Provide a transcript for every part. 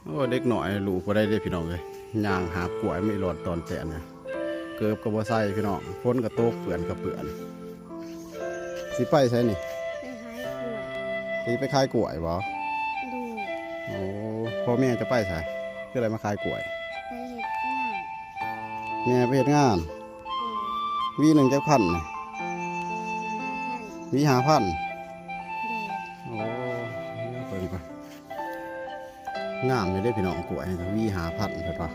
ໂອ້ ເດັກນ້ອຍລູກຜູ້ໃດເດ້ພີ່ນ້ອງເອີຍ ຍ່າງຫາບກ້ວຍ ມີຫຼອດຕອນແຕນ ເກີບກໍບໍ່ໃສ່ພີ່ນ້ອງ ຝົນກໍຕົກເປື້ອນກໍເປື້ອນ. ຊິໄປໃສນີ້? ໄປຂາຍກ້ວຍ. ຊິໄປຂາຍກ້ວຍບໍ່? ໂດຍ. ໂອ້ ພໍ່ແມ່ຈະໄປໃສ? ຄືໄດ້ມາຂາຍກ້ວຍ? ໄປເຮັດງານ. ແມ່ໄປເຮັດງານ. ໂດຍ. ຫວີໜຶ່ງຈັກພັນນະ? ຫວີຫ້າພັນ. ໂອ້ ເບິ່ງກ່ອນ ງາມຢູ່ເດ້ພີ່ນ້ອງ ກ້ວຍຫວີຫ້າພັນເພິ່ນວ່າ.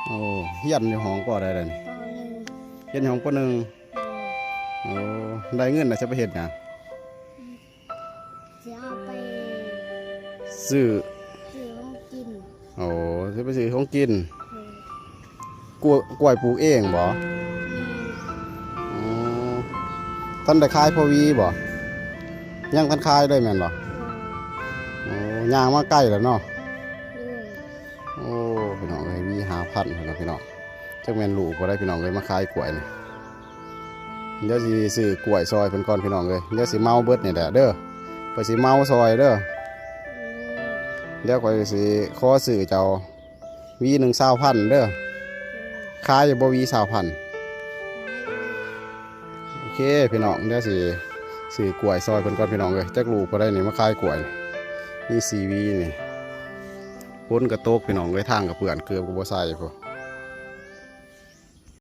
ໂອ້ ຮຽນຢູ່ຫ້ອງ ປໍໃດລະນີ້? ປ.ໜຶ່ງ. ຮຽນຢູ່ຫ້ອງ ປໍໜຶ່ງ. ໂດຍ. ໂອ້ ໄດ້ເງິນແລ້ວຊິໄປເຮັດຫຍັງ? ຊິເອົາໄປຊື້ ຊື້ຂອງກິນ. ໂອ້ ຊິໄປຊື້ຂອງກິນ. ໂດຍ. ກ້ວຍ ກ້ວຍປູກເອງບໍ່? ແມ່ນ. ອໍ ທັນໄດ້ຂາຍພໍຫວີບໍ່? ຍັງທັນຂາຍເລີຍແມ່ນບໍ່? ໂດຍ. ໂອ້ ຍ່າງມາໄກແລ້ວເນາະ? ໂດຍ. ໂອ້ ພີ່ນ້ອງເອີຍ ຫວີຫ້າພັນພຸ້ນນະພີ່ນ້ອງ ຈັກແມ່ນລູກບໍ່ໄດ້ພີ່ນ້ອງເອີຍ ມາຂາຍກ້ວຍນີ້. ດຽວຊິຊື້ກ້ວຍຊ່ອຍເພິ່ນກ່ອນພີ່ນ້ອງເອີຍ ດຽວຊິເໝົາເບິດນີ້ແຫຼະເດີ ຂ້ອຍຊິເໝົາຊ່ອຍເດີ. ໂດຍ. ດຽວຂ້ອຍຊິຂໍຊື້ເຈົ້າ ຫວີໜຶ່ງຊາວພັນເດີ. ໂດຍ. ຂາຍຢູ່ບໍ່ຫວີຊາວພັນ? ໂອເຄພີ່ນ້ອງ ດຽວຊິຊື້ກ້ວຍຊ່ອຍເພິ່ນກ່ອນພີ່ນ້ອງເອີຍ ຈັກລູກບໍ່ໄດ້ນີ້ ມາຂາຍກ້ວຍ ມີສີ່ຫວີນີ້. ຝົນກໍຕົກພີ່ນ້ອງເອີຍ ທາງກໍເປື້ອນ ເກີບກໍບໍ່ໃສ່ພຸ້ນ.